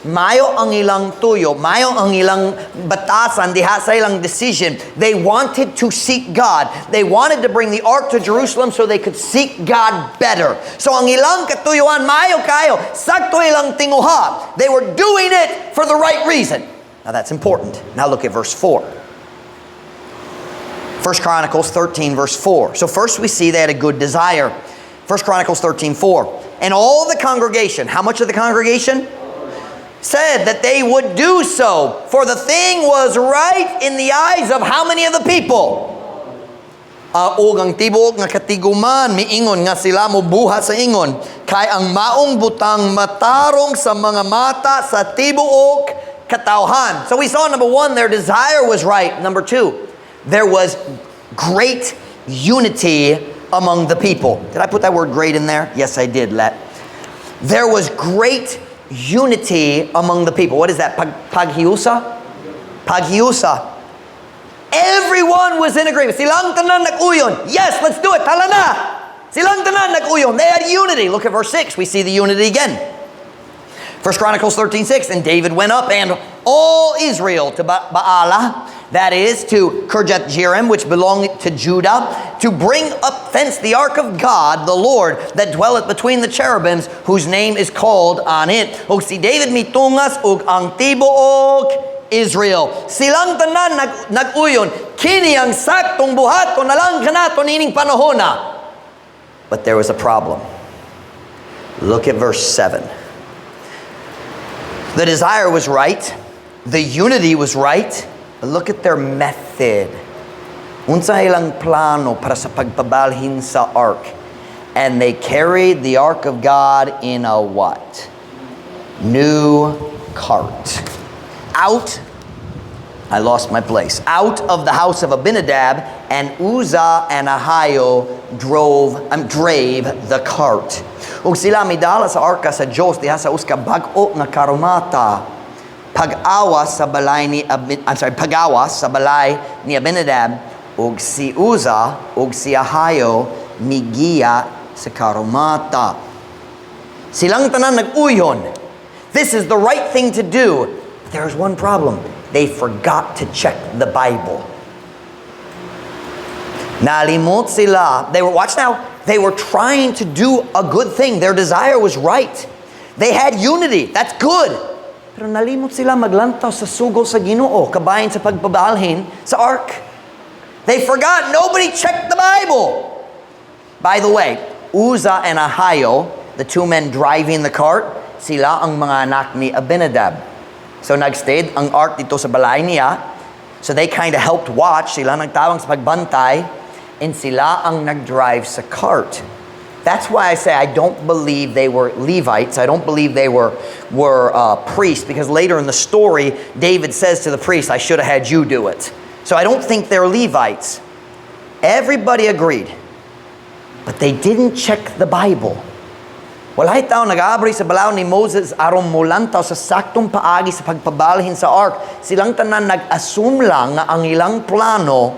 Mayo ang ilang tuyo, mayo ang ilang batasan diha sa ilang decision. They wanted to seek God. They wanted to bring the ark to Jerusalem so they could seek God better. So ang ilang katuyuan, mayo kaayo, sakto ilang tinguha. They were doing it for the right reason. Now that's important. Now look at verse 4. 1 Chronicles 13, verse 4. So first we see they had a good desire. 1 Chronicles 13, 4. "And all the congregation," how much of the congregation? "Said that they would do so, for the thing was right in the eyes of" how many of the people? "Ug ang tibuok nga katiguman miingon nga sila mobuhat sa ingon kay ang maong butang matarong sa mga mata sa tibuok katawhan." So we saw, number one, their desire was right. Number two, there was great unity among the people. Did I put that word "great" in there? Yes, I did, Let. There was great unity among the people. What is that? Paghiusa? Paghiusa. Everyone was in agreement. Silang tanan nag-uyon. "Yes, let's do it. Tala na." Silang tanan nag-uyon. They had unity. Look at verse 6. We see the unity again. First Chronicles 13:6. "And David went up and all Israel to Baalah, that is, to Kirjath Jearim, which belonged to Judah, to bring up thence the ark of God, the Lord, that dwelleth between the cherubims, whose name is called on it." Ug si David mitungas ug ang tibuok Israel. Silang tanan nag-uyon, kini ang saktong buhaton na lang kanato nining panahona. But there was a problem. Look at verse 7. The desire was right. The unity was right. But look at their method. Unsa ilang plano para sa pagpabalhin sa ark? "And they carried the ark of God in a" what? "New cart. Out," I lost my place. "Out of the house of Abinadab, and Uzzah and Ahio drave the cart. Ug sila midala sa arka sa Dios diha sa usa ka bag-o nga karumata pag-awas sa balay ni Abin, I'm sorry, pagawas sa balay ni Abinadab, ug si Uza ug si Ahayo migiya sa karumata. Silang tanan nag-uyon. This is the right thing to do. But there's one problem. They forgot to check the Bible. Nalimot sila. They were, watch now, they were trying to do a good thing. Their desire was right. They had unity. That's good. Pero nalimot sila maglantaw sa sugo sa Ginoo kabahin sa pagpabalhin sa ark. They forgot. Nobody checked the Bible. By the way, Uzzah and Ahio, the two men driving the cart, sila ang mga anak ni Abinadab. So nagstayed ang ark didto sa balay niya. So they kind of helped watch. Sila nagtabang sa pagbantay. And sila ang nag-drive sa cart. That's why I say I don't believe they were Levites. I don't believe they were priests, because later in the story, David says to the priest, "I should have had you do it." So I don't think they're Levites. Everybody agreed. But they didn't check the Bible. Walay tao nag-abri sa balaod ni Moses aron mulantaw sa saktong paagi sa pagpabalhin sa ark. Silang tanan nag-assume lang nga ang ilang plano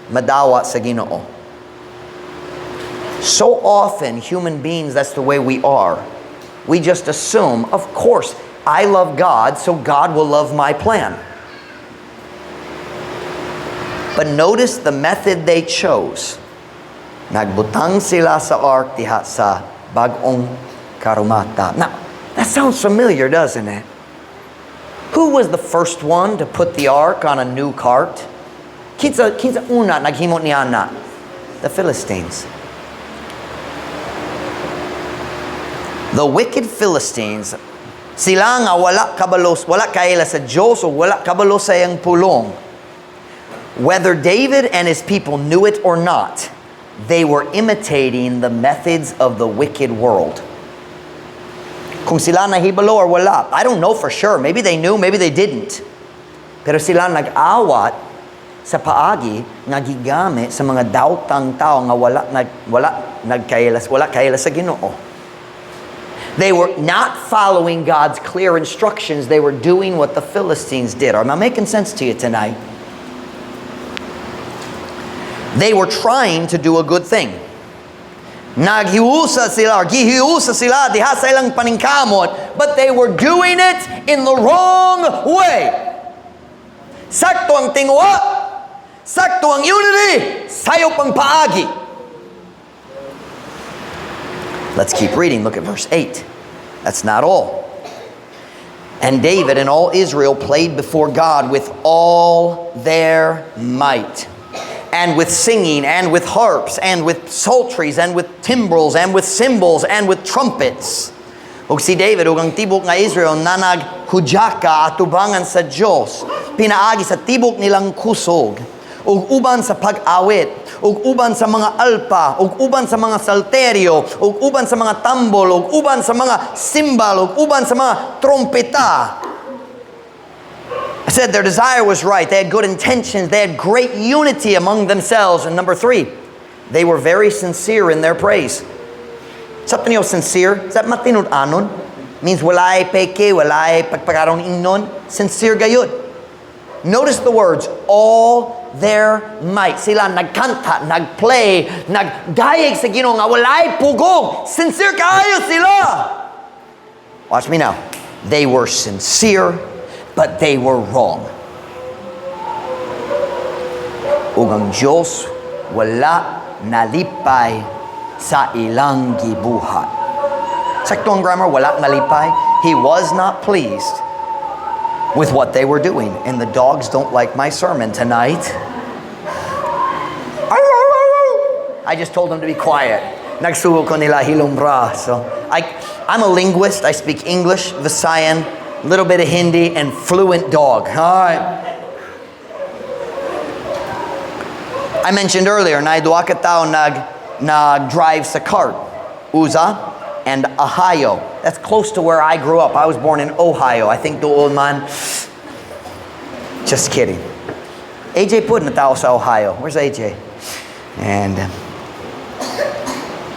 madawa sa Ginoo. So often, human beings, that's the way we are. We just assume, of course, I love God, so God will love my plan. But notice the method they chose. Nagbutang sila sa ark diha sa bag-ong karumata. Now, that sounds familiar, doesn't it? Who was the first one to put the ark on a new cart? Kinsa una naghimo niana? The Philistines. The wicked Philistines, sila nga wala kabalos, wala kaila sa Diyos o wala kabalo sa iyang pulong. Whether David and his people knew it or not, they were imitating the methods of the wicked world. Kung sila nahibalo or wala, I don't know for sure. Maybe they knew, maybe they didn't. Pero sila nag-awat sa paagi nga gigamit sa mga daotang tao nga wala nagkaila sa Ginoo. They were not following God's clear instructions. They were doing what the Philistines did. Am I making sense to you tonight? They were trying to do a good thing. Naghiusa sila, or gihiusa sila diha sa ilang paningkamot, but they were doing it in the wrong way. Sakto ang tinguha, sakto ang unity, sayop ang paagi. Let's keep reading. Look at verse 8. That's not all. And David and all Israel played before God with all their might, and with singing, and with harps, and with psalteries, and with timbrels, and with cymbals, and with trumpets. Ug si David ug ang tibok nga Israel nanaghudyaka atubangan sa Dios pinaagi sa tibok nilang kusog, ug uban sa pag-awit, ug uban sa mga alpa, ug uban sa mga salteryo, ug uban sa mga tambol, ug uban sa mga simbal, ug uban sa mga trompeta. I said their desire was right. They had good intentions. They had great unity among themselves. And number three, they were very sincere in their praise. Sabto niyo sincere? Is that matinud-anon? Means walay peke, walay pagpakarong ingnon. Sincere gayud. Notice the words, "all their might." Sila nagkanta, nagplay, nagdayeg sa Ginoo nga walay pugong. Sincere kaayo sila. Watch me now. They were sincere, but they were wrong. Ug ang Diyos wala nalipay sa ilang gibuhat. Sakto ang grammar, wala nalipay. He was not pleased with what they were doing. And the dogs don't like my sermon tonight. I just told them to be quiet. Nagsugo ko nila hilumbra. So I'm a linguist. I speak English, Visayan, a little bit of Hindi, and fluent dog. All right. I mentioned earlier, naay duha ka tawo nag-drive sa cart. Uzzah and Ahio. That's close to where I grew up. I was born in Ohio. I think duol man. Just kidding. AJ pud na tao sa Ohio. Where's AJ? And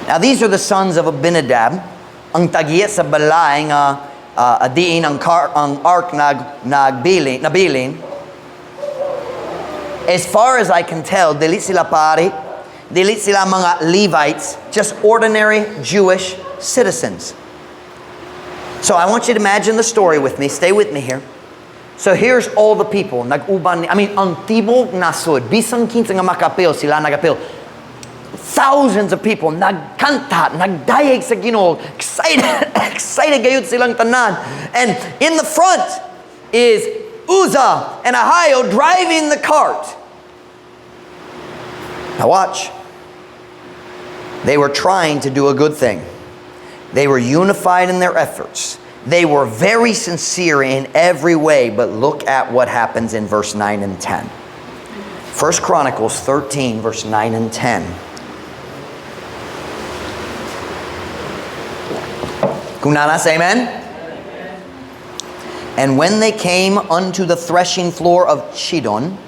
Now these are the sons of Abinadab, ang tag-iya sa balay nga adiin ang ark nag nagbilin, nabilin. As far as I can tell, dili sila pari, dili sila mga Levites, just ordinary Jewish citizens. So I want you to imagine the story with me. Stay with me here. So here's all the people. Nag-uban, I mean, ang tibok nasod, bisan kinsa nga makapil, sila nagapil. Thousands of people nagkanta, nagdayeg sa Ginoo, excited, excited gayud silang tanan. And in the front is Uzzah and Ahio driving the cart. Now watch. They were trying to do a good thing. They were unified in their efforts. They were very sincere in every way, but look at what happens in verse 9 and 10. 1 Chronicles 13, verse 9 and 10. Kung naa na, say amen. And when they came unto the threshing floor of Chidon,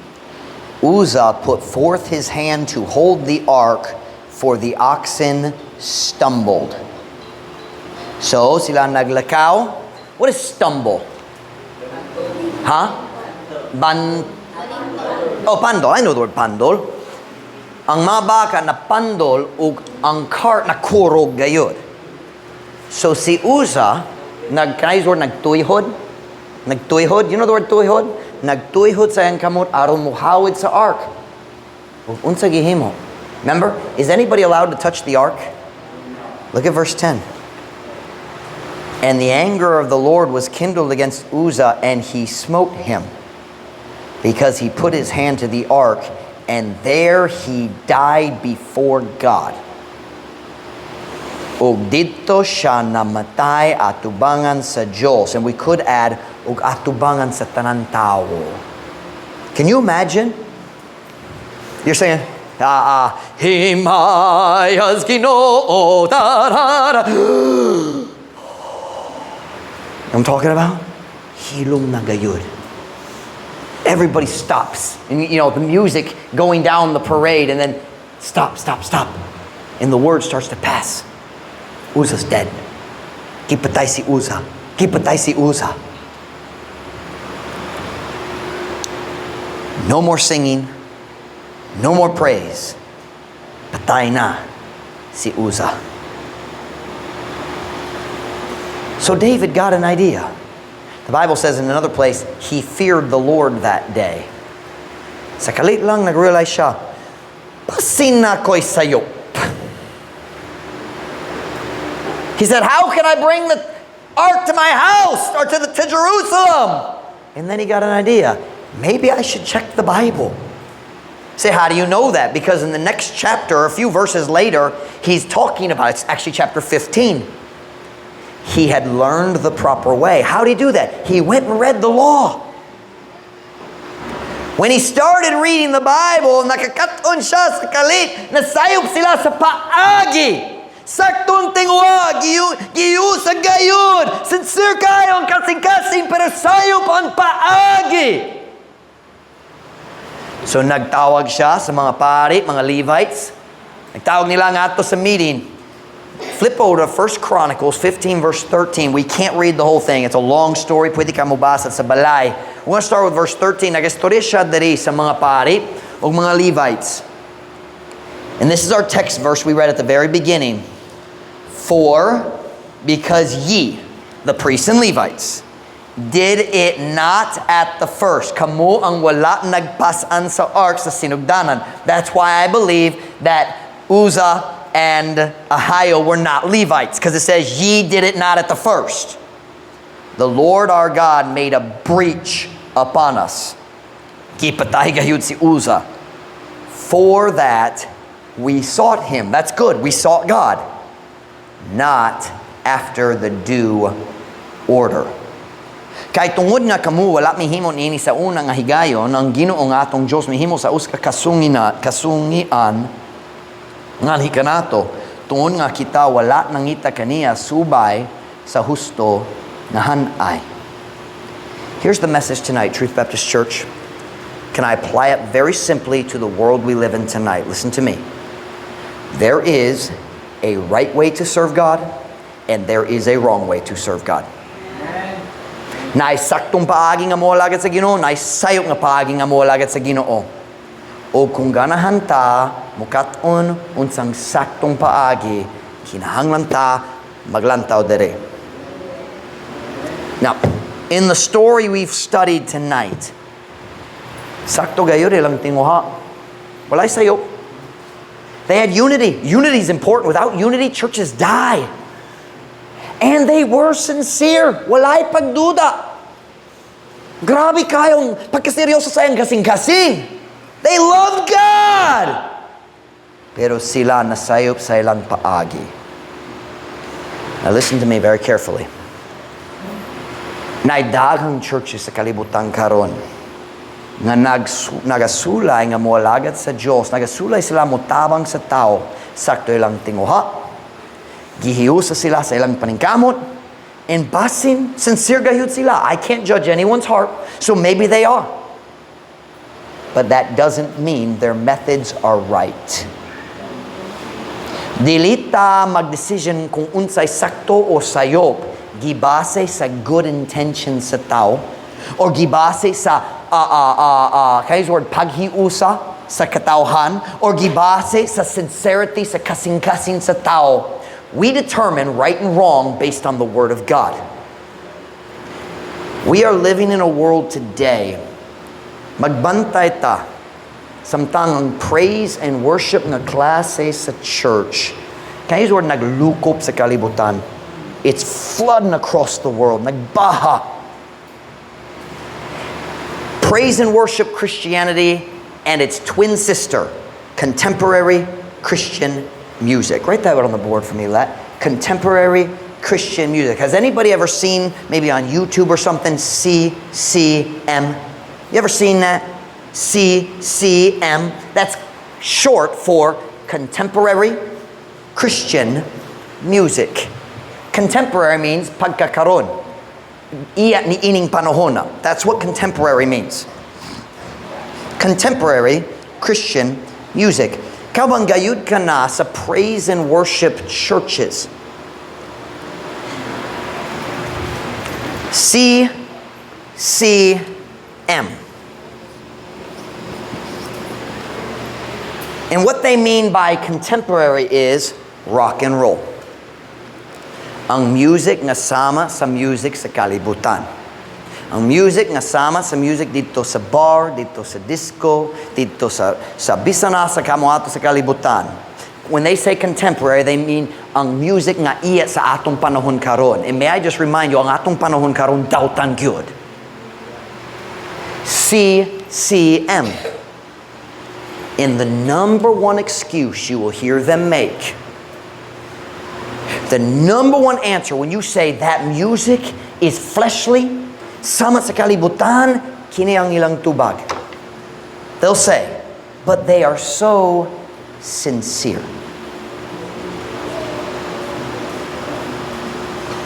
Uzzah put forth his hand to hold the ark, for the oxen stumbled. So, sila naglakaw. What is stumble? Huh? Oh, pandol. I know the word pandol. Ang mga baka na pandol ug ang cart na kurog gayud. So si Uzzah, can I use the word nagtuyhod? Nagtuyhod? You know the word tuyhod? Nagtuyhod sa iyang kamot aron muhawid sa ark. Ug unsa gihimo? Remember, is anybody allowed to touch the ark? Look at verse 10. And the anger of the Lord was kindled against Uzzah, and he smote him, because he put his hand to the ark, and there he died before God. Ug didto siya namatay atubangan sa Diyos. And we could add, ug atubangan sa tanan tao. Can you imagine? You're saying, ah, ah, himayas Ginoo, da, da, da. I'm talking about? Hilom na gayud. Everybody stops. And the music going down the parade, and then stop, stop, stop. And the word starts to pass. Uzzah's dead. Gipatay si Uzzah. Gipatay si Uzzah. No more singing. No more praise. Patay na si Uzzah. So David got an idea. The Bible says in another place, he feared the Lord that day. Sa kalit lang nag-realize siya, basin na ko'y sayop. He said, "How can I bring the ark to my house or to Jerusalem?" And then he got an idea. Maybe I should check the Bible. Say, how do you know that? Because in the next chapter, a few verses later, he's talking about, it's actually chapter 15. He had learned the proper way. How did he do that? He went and read the law. When he started reading the Bible, nakakaton siya sa kalit, nasayop sila sa paagi. Saktong tingwa, giusa gayud, sincere kayo ang kasing-kasing, pero sayop ang paagi. So nagtawag siya sa mga pari, mga Levites. Nagtawag nila nga ato sa meeting. Flip over to 1 Chronicles 15 verse 13. We can't read the whole thing. It's a long story. Pwede ka mobasa sa balay. We're going to start with verse 13. Nagistorya siya diri sa mga pari o mga Levites. And this is our text verse we read at the very beginning. For, because ye, the priests and Levites, did it not at the first. Kamo ang wala nagpasan sa ark sa sinugdanan. That's why I believe that Uzzah and Ahio were not Levites, because it says, ye did it not at the first. The Lord our God made a breach upon us. Gipatay gayud si Uzzah. For that we sought him. That's good. We sought God. Not after the due order. Kay tungod nga kamo wala mihimo niini sa una nga higayon, ang Ginoo nga atong Dios mihimo sa usa ka kasungian nganhi kanato, tungod nga kita wala nangita kaniya subay sa husto nga han-ay. Here's the message tonight, Truth Baptist Church. Can I apply it very simply to the world we live in tonight? Listen to me. There is a right way to serve God and there is a wrong way to serve God. Naay saktong paagi nga moalagad sa Ginoo, naay sayop nga paagi nga moalagad sa Ginoo. O kung ganahan ta mukat-on unsang saktong paagi, kinahanglan ta maglantaw diri. Now, in the story we've studied tonight, sakto gayud ilang tinguha. Walay sayop. They had unity. Unity is important. Without unity, churches die. And they were sincere. Walay pagduda. Grabe kayong pagkaseryoso sa iyang kasing-kasing. They loved God. Pero sila nasayop sa ilang paagi. Now listen to me very carefully. Naay daghang churches sa kalibutan karon nga nagasulay nga moalagad sa Dios, nagasulay sila motabang sa tao, sakto ilang tinguha. Gihiusa sila sa ilang paningkamot, and basin sincere gayud sila. I can't judge anyone's heart, so maybe they are. But that doesn't mean their methods are right. Dili ta mag-decision kung unsay sakto o sayop gibase sa good intentions sa tao or gibase sa can I use the word paghiusa sa katawhan or gibase sa sincerity sa kasing-kasing sa tao. We determine right and wrong based on the Word of God. We are living in a world today, magbantay ta samtang ang praise and worship nga klase sa church. Can I use the word naglukop sa kalibutan? It's flooding across the world. Nagbaha. Praise and worship Christianity and its twin sister, contemporary Christian music. Write that out on the board for me, Let. Contemporary Christian music. Has anybody ever seen, maybe on YouTube or something, CCM? You ever seen that? CCM. That's short for contemporary Christian music. Contemporary means pagkakaron. Iya ni ining panahona. That's what contemporary means. Contemporary Christian music. Kabang gayud ka na sa praise and worship churches. CCM. And what they mean by contemporary is rock and roll. Ang music nga sama sa music sa kalibutan. Ang music nga sama sa music dito sa bar, dito sa disco, dito sa bisan asa ka moadto sa kalibutan. When they say contemporary, they mean ang music nga iya sa atong panahon karon. And may I just remind you, ang atong panahon karon dautan gyud. CCM. And the number one excuse you will hear them make, the number one answer when you say that music is fleshly, sama sa kalibutan, kini ang ilang tubag. They'll say, "But they are so sincere."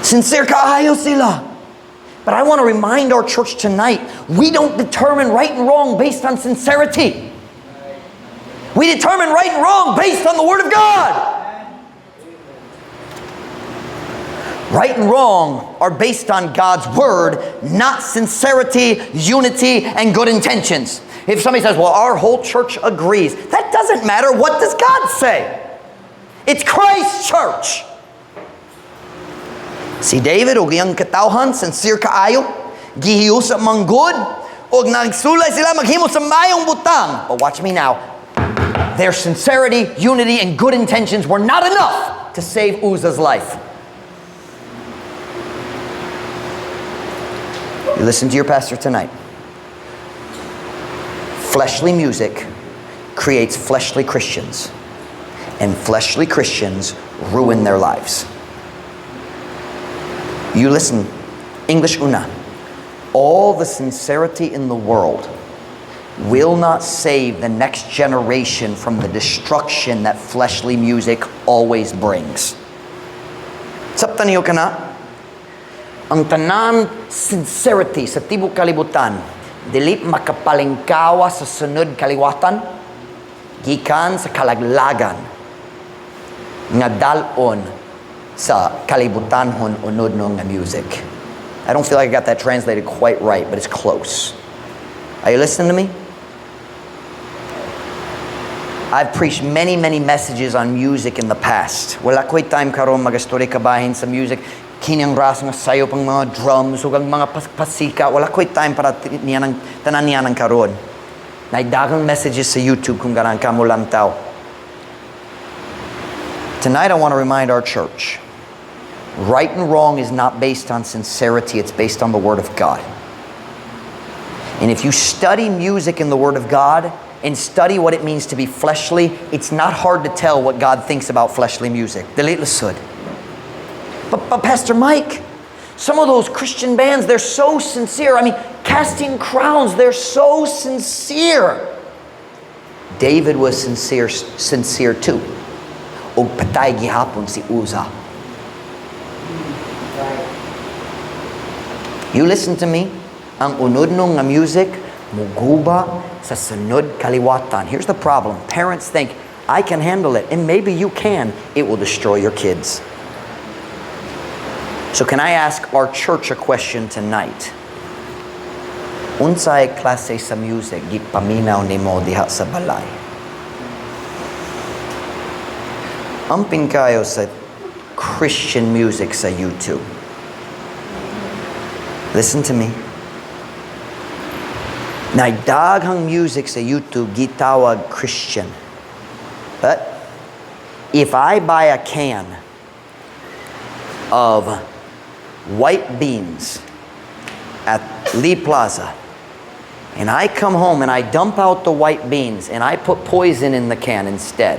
Sincere kaayo sila. But I want to remind our church tonight, we don't determine right and wrong based on sincerity. We determine right and wrong based on the Word of God. Right and wrong are based on God's Word, not sincerity, unity, and good intentions. If somebody says, "Well, our whole church agrees," that doesn't matter. What does God say? It's Christ's church. Si David ug iyang katawhan, sincere kaayo, gihiusa man gud, ug nagsulay sila maghimo sa maayong butang. But watch me now. Their sincerity, unity, and good intentions were not enough to save Uzzah's life. You listen to your pastor tonight. Fleshly music creates fleshly Christians, and fleshly Christians ruin their lives. You listen, English una. All the sincerity in the world will not save the next generation from the destruction that fleshly music always brings. Sabtan niyo kana? Ang tanan sincerity sa tibok kalibutan, dili makapalingkawa sa sunod kaliwatan, gikan sa kalaglagan. Nga dal-on sa kalibutanhon unodno nga music. I don't feel like I got that translated quite right, but it's close. Are you listening to me? I've preached many, many messages on music in the past. Wala ko'y time karon magastorya kabahin sa music. Kining ras nga sayo pang mga drums ug ang mga pasika. Wala ko'y time para niya ng tanan niya ng karon. Naay daghang messages sa YouTube kung ganahan ka mo lantaw. Tonight I want to remind our church, right and wrong is not based on sincerity, it's based on the Word of God. And if you study music in the Word of God and study what it means to be fleshly, it's not hard to tell what God thinks about fleshly music. Dili lisod. But Pastor Mike, some of those Christian bands, they're so sincere. I mean, Casting Crowns, they're so sincere. David was sincere, sincere too. Og patay gihapon si Uzzah. You listen to me, ang unodno nga music muguba sa sunod kaliwatan. Here's the problem. Parents think, "I can handle it," and maybe you can. It will destroy your kids. So can I ask our church a question tonight? Unsay klase sa music gipaminaw nimo diha sa balay? Amping kayo sa Christian music sa YouTube. Listen to me. Naay daghang music sa YouTube gitawag Christian. But if I buy a can of white beans at Lee Plaza and I come home and I dump out the white beans and I put poison in the can instead,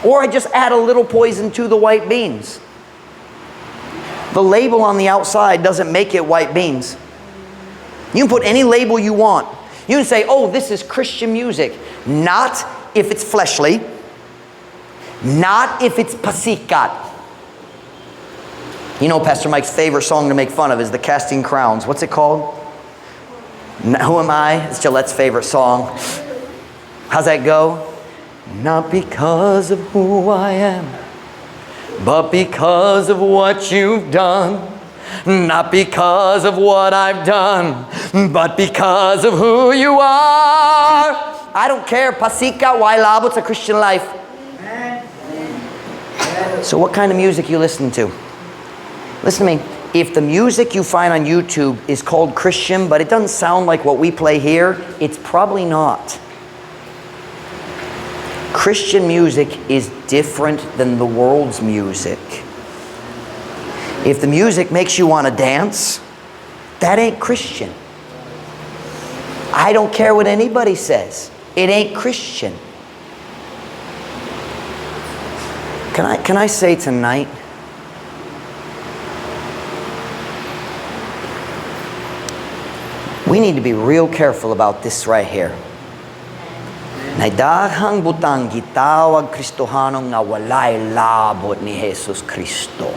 or I just add a little poison to the white beans, the label on the outside doesn't make it white beans. You can put any label you want. You can say, "Oh, this is Christian music." Not if it's fleshly. Not if it's pasikat. You know Pastor Mike's favorite song to make fun of is the Casting Crowns. What's it called? "Who Am I?" It's Gillette's favorite song. How's that go? Not because of who I am, but because of what you've done. Not because of what I've done, but because of who you are. I don't care. Pasika, way labot sa Christian life. So what kind of music you listen to? Listen to me. If the music you find on YouTube is called Christian, but it doesn't sound like what we play here, it's probably not. Christian music is different than the world's music. If the music makes you want to dance, that ain't Christian. I don't care what anybody says. It ain't Christian. Can I say tonight, we need to be real careful about this right here. Naay daghang butang gitawag Kristohano nga walay labot ni Jesus Kristo.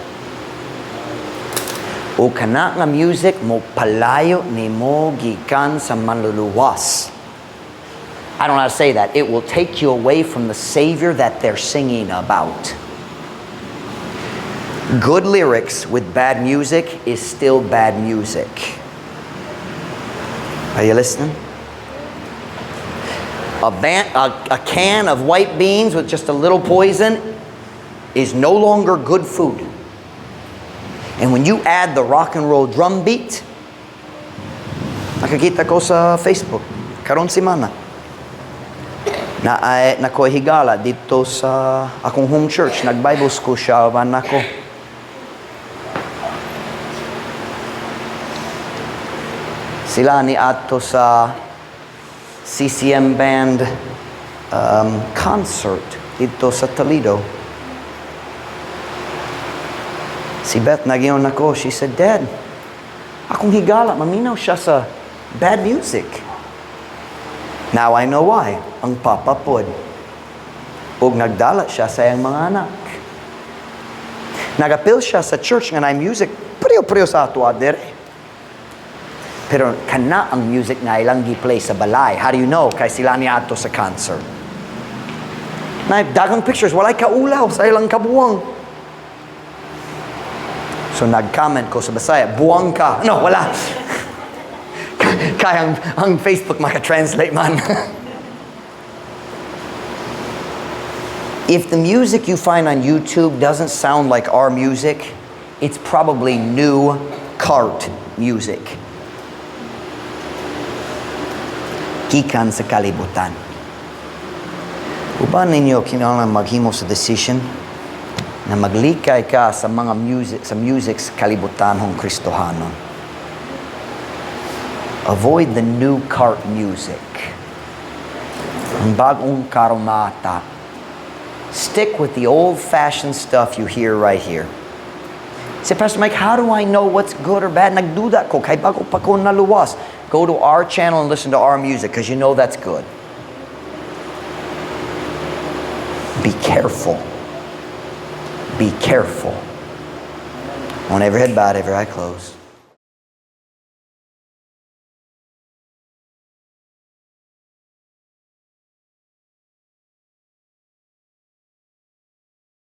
O kana nga music mo palayo nimo gikan sa manluluwas. I don't know how to say that. It will take you away from the Savior that they're singing about. Good lyrics with bad music is still bad music. Are you listening? A can of white beans with just a little poison is no longer good food. And when you add the rock and roll drum beat, nakakita ko sa Facebook, karon semana, na ay nakoy higala dito sa akong home church, nag-Bible school siya uban nako. Sila ni ato sa CCM band concert dito sa Toledo. Si Beth nag-ingon nako, she said, "Dad, akong higala, maminaw siya sa bad music." Now I know why. Ang papa pod. Ug nagdala siya sa iyang mga anak. Nagapil siya sa church nga naay music, pareho-pareho sa ato dere. Pero kana ang music nga ilang gi-play sa balay. How do you know? Kay sila ni ato sa concert. Na daghang pictures, walay kaulaw sa ilang kabuang. So nag-comment ko sa Bisaya, "Buang ka." No, wala. Kaya ang Facebook maka-translate man. If the music you find on YouTube doesn't sound like our music, it's probably new cart music. Gikan sa kalibutan. Uban ninyo kinahanglan maghimo sa decision na maglikay ka sa mga music, sa music sa kalibutanhong Kristohanon. Avoid the new cart music. Ang bagong karomata. Stick with the old-fashioned stuff you hear right here. Say, "Pastor Mike, how do I know what's good or bad? Nagduda ko, kay bago pa ko naluwas." Go to our channel and listen to our music because you know that's good. Be careful. Be careful. On every head bowed, every eye closed.